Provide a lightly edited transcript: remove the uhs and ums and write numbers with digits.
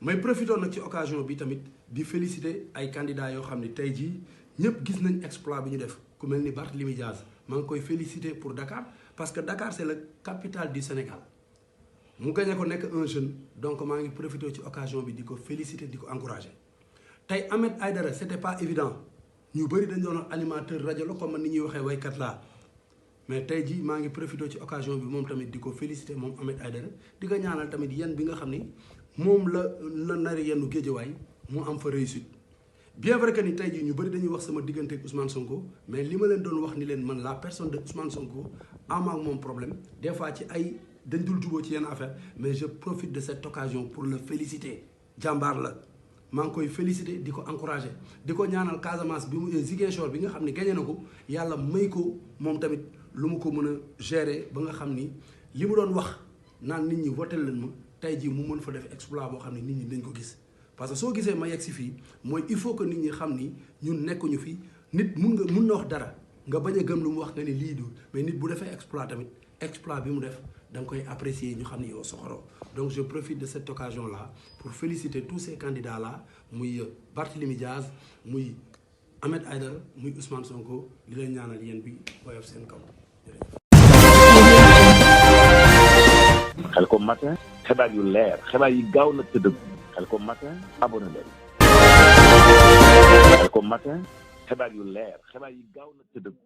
may profité nag ci occasion bi tamit di féliciter ay candidats yoo xam ne tey jii ñëpp gis nañ exploit bi ñu def ku mel ni Barthélémy Dias maa ngi koy féliciter pour Dakar parce que Dakar c'est la capitale du Sénégal mu gagné ko nekk un jeune donc maa ngi profité ci occasion bi di ko féliciter di ko encourager. tey Ahmed Aïdara c'était pas évident ñu bëri dañ doon animateur rajo la comme ni ñuy waxee waykat laa mais tey jii maa ngi profité ci occasion bi moom tamit di ko féliciter moom Ahmed Aïdara di ko ñaanal tamit yan bi nga xam ni moom la nari yennu Géejawaay mu am fa réussite. bien vrai que ni tey jii ñu bëri dañuy wax sama diggante ak Ousmane Sonko mais li ma leen doon wax ni leen man la personne de Ousmane Sonko am ak moom problème des fois ci ay dañ dul juboo ci yenn affaire mais je profite de cette occasion pour le féliciter jàmbaar la. maa ngi koy féliciter di ko encourager di ko ñaanal Casamance bi mu Ziguinchor bi nga xam ni gagné na ko yàlla may ko moom tamit lu mu ko mën a gérer ba nga xam ni li mu doon wax naan nit ñi voté leen ma tey jii mu mën fa def exploit boo xam ne nit ñi dañ ko gis. parce que soo gisee ma yegg si fii mooy il faut que nit ñi xam ni ñun nekkuñu fi nit mun na wax dara nga bañ a gëm lu mu wax nga ni lii du mais nit bu defee exploit tamit exploit bi mu def da nga koy apprécier ñu xam ni yow soxoroo. donc je profite de cette occasion là pour féliciter tous ces candidats là muy Barthélémy Dias muy Ahmed Aïdara muy Ousmane Sonko di leen ñaanal yéen bi woyof seen kaw. Khelcom matin xibaar yu leer xibaar yi gaaw na te dëgg Khelcom matin abonné leen Khelcom matin xibaar yu leer xibaar yi gaaw na te dëgg